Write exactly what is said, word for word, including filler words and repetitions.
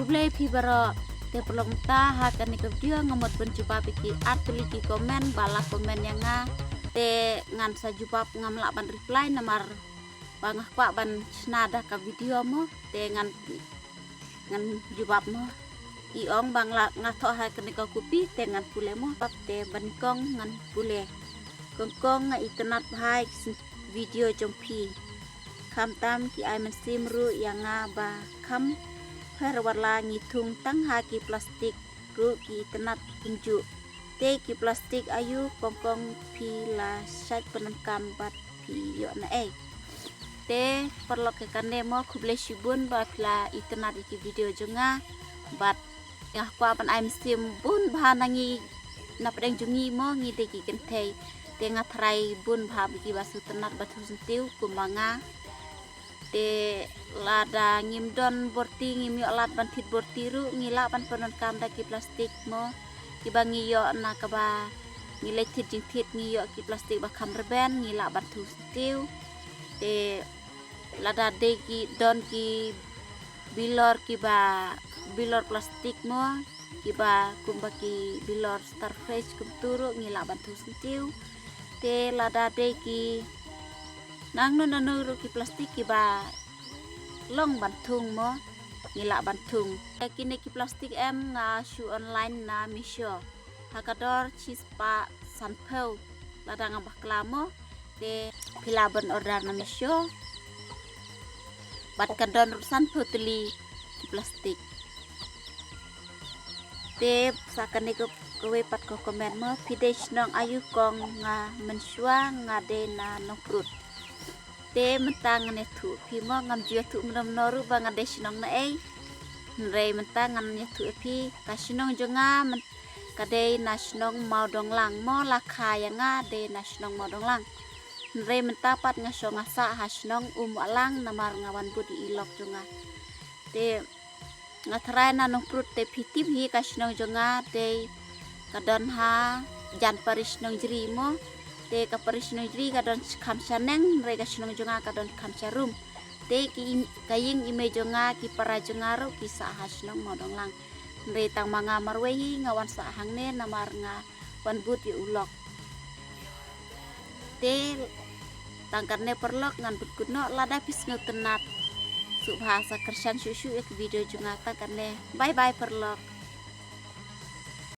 Khublei phi baroh. Te paralok mynta ha kane ka video nga mut ban jubab ïa ki artylli ki comment ba la comment ïa nga. Te ngan sa jubab, ngam lah ban reply namar ba nga kwah ban shna da ka video mo. Te ngan, ngan jubab mo. I ong ba nga la, nga thoh ha kane ka copy te ngan pule mo. Bad te ba nyngkong ngan pule. Kong kong, nga itynnad bha ïa ki video jong phi. Khamtam ki ai mynsiem ruh ïa nga ba kham pher wat la ngi thung tang ha ki plastik ruh ki itynnad kumjuh. Te ki plastik aïu kong kong, phi la shait pyndonkam bad phi ïoh na ei? Te paralok, ïa kane mo, khublei shibun ba phi la itynnad ïa ki video jong nga. Bad nga kwah ban ai mynsiem bun bha na ngi, na pdeng jong ngi mo, ngi dei ki kynthei. Te nga tharai bun bha ba ki ba shu tynnad ba thung syntiew kumba nga. Te lada ngim don borti, ngim ïoh lad ban thied borti ruh, ngi lah ban pyndonkam da ki plastik mo. Kiba ngi ïoh na kaba ngi leit thied jingthied, ngi ïoh ki plastik ba kham rben, ngi lah ban thung syntiew. Te lada dei ki, don ki bilor kiba bilor plastik mo, kiba kumba ki bilor Starfresh kumtu ruh ngi lah ban thung syntiew. Te lada dei ki nangno nangno ruh ki plastik kiba long ban thung mo, ngi lah ban thung. Te kine ki plastik em nga shu online na Meesho ha ka dor shispah sanphew lada ngam bakla mo. Te phi lah ban order na Meesho. Bad ka don ruh sanphew tylli ki plastik. Te sa kane ka, kawei pat ka comment mo, phi dei shnong aïu kong? Nga mynshuwa nga dei na Nongprut. Te mynta ngan ïathuh phi mo, ngam ju ïathuh mynno mynno ruh ba nga dei shnong na ei. Hynrei mynta ngan ïathuh ïa phi, ka shnong jong nga myn-, ka dei na shnong Mawdonglang mo, la kha ïa nga dei na shnong Mawdonglang. Hynrei mynta pat nga shong nga sah ha shnong Umwahlang namar nga wan bud ïa i lok jong nga. Te nga tharai na Nongprut te phi tip hi, ka shnong jong nga dei ka don ha jan parish Nongjri mo. Te ka parish Nongjri ka don kham shaneng, hynrei ka shnong jong nga ka don kham sharum. Te ki im-, ka ïing i mei jong nga, ki para jong nga ruh ki sah ha shnong Mawdonglang. Hynrei tang ma nga marwei hi nga wan sah hangne namar nga wan bud ïa u lok. Te tang katne paralok, ngan pynkut noh, lada phi sngewtynnad sngewbha sa kyrshan shuh shuh ïa ka video jong nga. Tang katne, bye bye paralok.